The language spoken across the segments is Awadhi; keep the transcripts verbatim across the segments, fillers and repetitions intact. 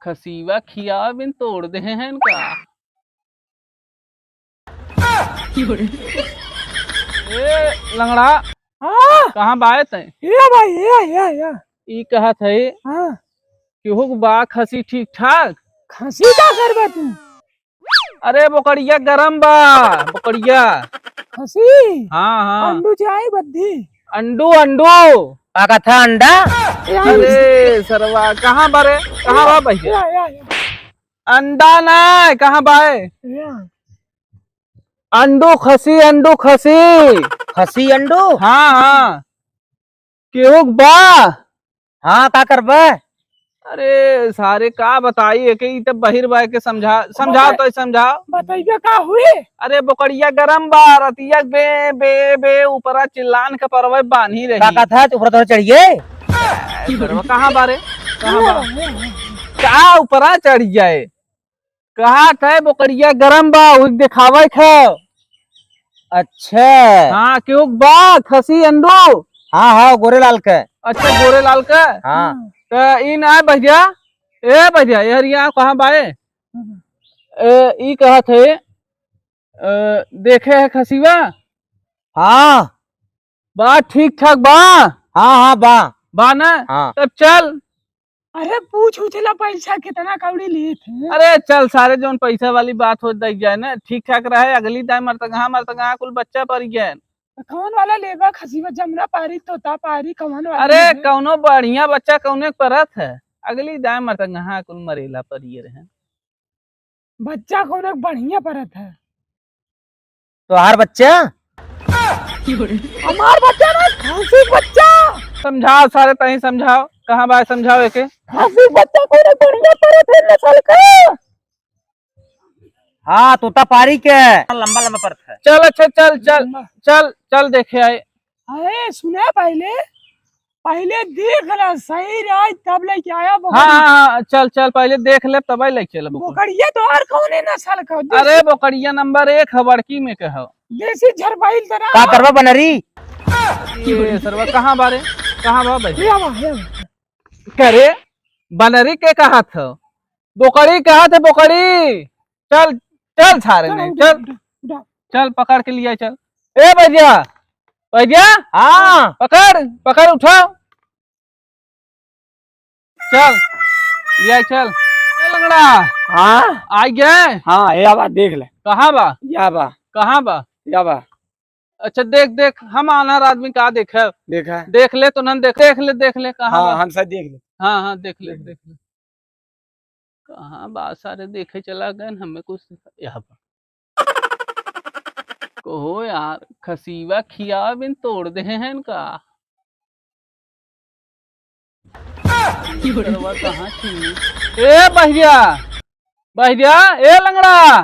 खसीवा खिया बिन तोड़ दे हैं इनका। ए लंगड़ा, हाँ। कहाँ बाए तै? या भाई, या, या, या। ई कहत है हाँ। कि हुक बा खसी ठीक ठाक? खसी का करबा तू? अरे बोकड़िया गरम बा, बोकड़िया। खसी? हाँ, हाँ। अंडू चाही बद्धी। अंडू, अंडू। का कथा अंडा? ए, आई। अरे सरवा, कहाँ बा रे? कहाँ बा भैया? या, या, या। अंडा ना, कहाँ बाए? या। अंडू खसी, अंडू खसी। खसी अंडू? हाँ, हाँ। केहू के बा? हाँ, का करबे? अरे सारे, का बताई, एके ई त बहिर बा, एके समझा, समझाओ बताई। तो समझाओ। बताइए का हुई? अरे बोकड़िया गरम बा, रतिया बे, बे, बे, ऊपरा चिल्लान के परवे बान्ही रही। का कथा, ऊपर तो चढ़िए। सरवा, कहाँ बा रे? कहाँ बा? का ऊपरा चढ़ जाए? कहा थे बोकड़िया गरम बा, उही देखावे थे। अच्छा। हाँ, केहू बा खसी अंडू? हाँ, हाँ, गोरेलाल के। अच्छा, गोरेलाल के? हाँ। त ई ना भैया, ए भैया, ए हरिया कहाँ बा ए? ए, ई कहा थे, अ, देखे है खसीवा? हाँ। बा ठीक ठाक बा? हाँ, हाँ, बा। बा ना? हाँ। तब चल। अरे पूछ उछला पैसा कितना कौड़ी लिए थे? अरे चल सारे, जौन पैसा वाली बात हो दई जाए ना, ठीक ठाक रहे, अगली दाई मरतगहा, मरतगहा कुल बच्चा पर गए। तो कौन वाला लेबा खसीवा, जमुना पारी, तोता पारी, कौन वाला अरे लेबा? कौनो बढ़िया बच्चा कौने के परत है, अगली दाई मरतगहा कुल मरेला पर रहे। बच्चा कौनो बढ़िया परत है। तोहार बच्चा? हमार बच्चा ना, खसी बच्चा। समझाओ सारे, तहीं समझाओ, कहाँ बा, समझाओ एके। खसी बच्चा कौनो बढ़िया परत है नस्ल का। हाँ, तोता पारी के। लंबा लंबा परत है। चल, अच्छा, चल, चल, लंबा। चल, चल देखे आए। अरे सुने पहले, पहले देख ला, सही रही तब लेके आया हाँ, बोकड़ी। हाँ, हाँ, चल, चल, पहले देख ले, तब ही लेके चल बोकड़ी। बोकड़िया तो और कौने नस्ल का? देसी अरे, बोकड़िया नंबर एक है, बड़की में के हो। देसी झरबाइल तना। का करबा बनरी? ये सरवा कहाँ बा रे? कहाँ बा भाई? ये आवा, ये आवा। करे, बनरी के कहा था? बोकड़ी कहा थे, बोकड़ी? चल, चल सारे चल, नहीं, उठा, चल। उठा, उठा। चल, पकड़ के लिया, चल। ए भैया, भैया, हाँ। पकड़, पकड़, उठाओ। चल, लिया, चल। ए लंगड़ा। हाँ। आ गए? हाँ, ये आवा, देख ले। कहाँ बा? या बा। कहाँ बा? या बा। अच्छा, देख, देख, हम आन्हर आदमी का देखे? देखा। देख ले, तो नन देख, देख ले, देख ले, कहाँ हाँ, बा? हम सब देख ले। हाँ, हाँ, देख ले, देख ले। देख ले। कहाँ बा सारे, देखे चला गए, हमें कुछ यहाँ पर। कहो यार, खसीवा खिया बिन तोड़ दे हैं इनका। सरवा कहाँ छीनी? ए बहिरिया, बहिरिया, ए लंगड़ा।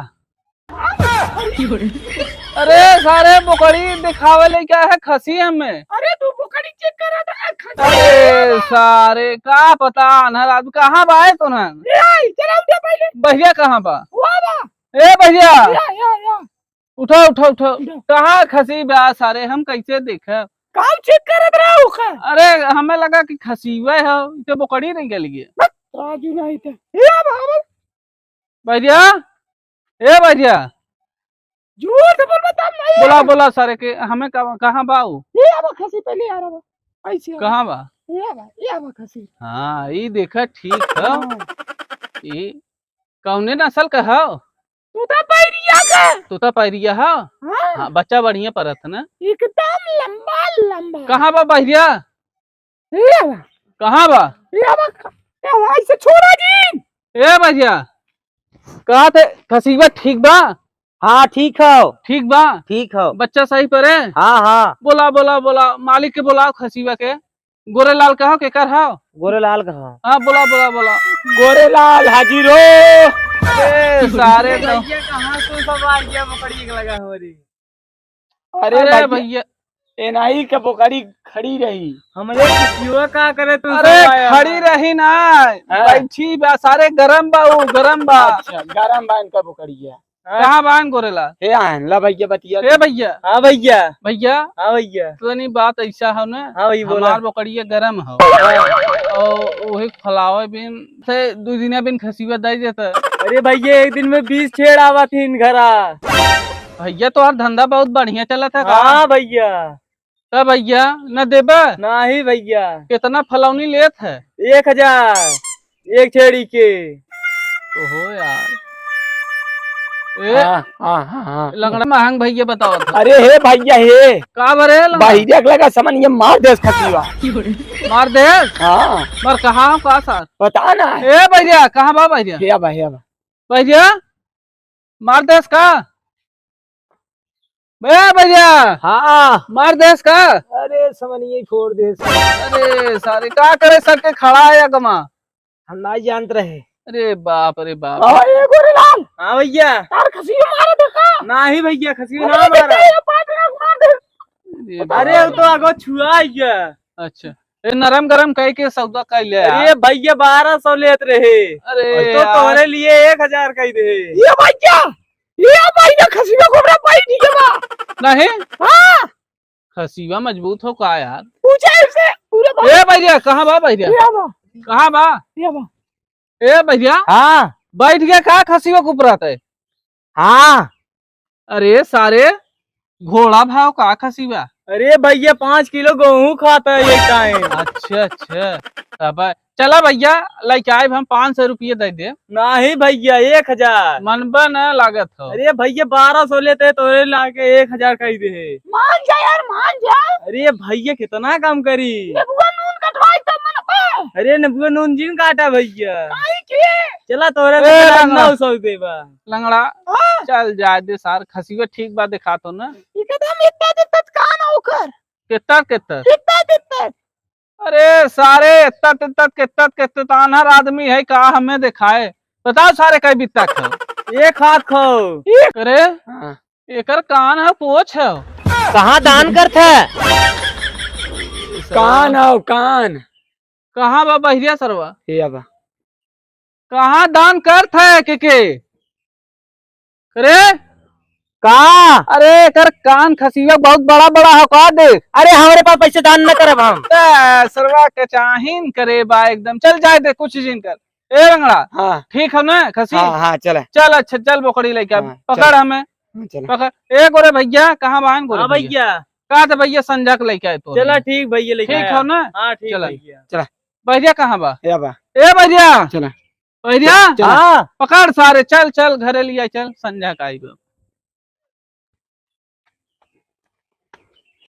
अरे सारे बोकड़ी दिखावे ले क्या है खसी हमें? अरे तू बोकड़ी चेक करा था, खसी अरे सारे का पता आन्हर आदमी कहाँ बाए तो ना? ए, चला उठा पहले। बहिरिया कहाँ बा? हुआ बा। ए बहिरिया। या, या, या। उठा, उठा, उठा। उठा। कहाँ खसी बा सारे, हम कैसे देखब? काम चेक करत रहा ओकर। अरे, हमें लगा कि खसीवा है, ई तो बोकड़ी नहीं गलिए। राजू नहीं थे। ए बाबा। भैया, ए भैया। झूठ बोल, बता नहीं बोला, है। बोला सारे के, हमें कहाँ, कहाँ बा ऊ? ए आवा खसी पहले आ रहा बा। ऐसे आवा। कहाँ बा? ए आवा, ए आवा खसी। हाँ, ई देखा ठीक है। हाँ। ई कौने नस्ल का हौ? तोता पैरिया का। तोता पैरिया हौ? हाँ। हाँ, बच्चा बढ़िया परत है ना? एकदम लंबा लंबा। कहाँ बा बहिरिया? ए बा। कहाँ बा? ए बा, ए बा, ऐसे छोड़ा जी। ए बहिरिया, कहा थे खसीबा ठीक बा? हाँ, ठीक हौ। ठीक बा? ठीक हौ। बच्चा सही परे? हाँ, हाँ। बोला, बोला, बोला, मालिक के बोलाओ खसीबा के। गोरेलाल कहो, केकर हो? गोरेलाल कहो। हाँ, बोला, बोला, बोला। गोरेलाल हाजिर हो। ए, सारे तो भैया, कहाँ से सब आ गया, पकड़िए के लगा हो रे। अरे अरे भैया, भैया। एनाही के बोकरी खड़ी रही। हमरे कुतियो का करे तू अरे सब आया खड़ी बा। रही ना, हाँ। बैठी बा, सारे गरम बा, ऊ गरम बा। अच्छा, गरम बा इनका बोकरिया। हाँ। कहाँ बा गोरेला? हे आन, ला भैया बतिया। हे भैया। हाँ भैया। भैया। हाँ भैया। तनी बात ऐसा हो ना, हाँ भैया, बोला। हमार बोकरिया गरम हो। हाँ। और वही फलावे बिन से दो दिना बिन खसीवा दे देता। अरे भैया, एक दिन में बीस छेड़ आवत ही इन घरा। भैया, तोहार धंधा बहुत बढ़िया चलत है का? हाँ भैया। तब भैया, न देबा? नाही भैया। कितना फलौनी लेत है? एक हजार, एक छेड़ी के। ओहो यार। ए, हाँ, हाँ, हाँ, हाँ। लंगड़ा महंग भैया बतावत है। अरे हे भैया हे। का बरे लंगड़ा? बहिरे के लगा समन ये मार देस खसीवा। मार देस? हाँ। मार कहाँ का साथ? पता ना। ए भैया, कहाँ बा भैया? हे बा, हे बा। भैया, मार देस का? ए भैया। हाँ। मार देस का? अरे समनिये फोड़ देस। अरे सारे का करे सर के खड़ा है अगमा? हम नाई जानत रहे। अरे बाप रे बाप। हाँ, ए गोरेलाल। हाँ भैया। तार खसियो मारे देखा। नाही भैया, खसियो अरे ना मारा। देखा, ये पाँच लाख मार दे। अरे अरे, वो तो आगो छुआ गया। अच्छा। ए, नरम गरम कह के सौदा कर ले यार। अरे भैया, बारह सौ लेत रहे। अरे तो यार। तोहरे लिए एक हजार कह दे। ये भैया, ये भैया खसीवा को बड़ा पाई ठीक है बा। नहीं। हाँ। खसीवा मजबूत हो का यार? पूछे इसे, पूरे बात। ए भैया, कहाँ बा भैया? ये बा। कहाँ बा? ये बा। ए भैया। हाँ। बैठ गया का खसीवा के ऊपर आता है? हाँ। अरे सारे, घोड़ा भाव का खसीवा? अरे भैया, पाँच किलो गेहूं खाता है एक टाइम। अच्छा, अच्छा। तब चला भैया, लेके आए हम पाँच सौ रुपये दे दे। नाही भैया, एक हजार। मनबा न लागत हो। अरे भैया, बारह सौ लेते तोरे लागे एक हजार कह दे। मान जा यार, मान जा। अरे भैया, कितना कम करी? नेबुआ नून कटवाई तब मनबा। अरे नेबुआ नून जिन काटा भैया। काहे के? चला तोरे ए, लागे लंगड़ा। नौ सौ देबा। लंगड़ा, हाँ। चल जाए दे सार, खसीवा ठीक बा, देखा तो ना। एकदम इतना दिक्कत का ना ओकर। कितना, कितना? इतना दिक्कत। अरे सारे, इतना, इतना, कितना, कितना आन्हर आदमी है का हमें दिखाए? बताओ सारे, कई बित्ता खाओ? एक हाथ खाओ। अरे, हाँ। एकर कान है, पोछ है। कहाँ दान करत है? कान हो, कान। कहाँ बा बहिरिया सरवा? ये बा। कहाँ दान करत है के के? अरे का? अरे एकर कान खसीवा बहुत बड़ा बड़ा हो का दे? अरे हमरे पास पैसे दान न करब हम। ए, सरवा के चाहिन करे बा एकदम। चल जाए दे, कुछ जिन कर। ए रंगड़ा, हाँ। ठीक है ना खसी? हाँ, हाँ, चला। चल अच्छा, चल बोकड़ी लेके आ। हाँ, पकड़ चला। हमें। हाँ, चला। पकड़। ए गोरे भैया, कहाँ बा गोरे हाँ भैया? भैया। कहा था भैया संझा के लेके आए तो। चला ठीक भैया, लेके ठीक आया। है ना? हाँ, ठीक चला। भैया। चला। भैया कहाँ बा? या बा। ए भैया। चला। भैया। चला। हाँ। पकड़ सारे, चल, चल, घरे लिया, चल, संझा का आई बा।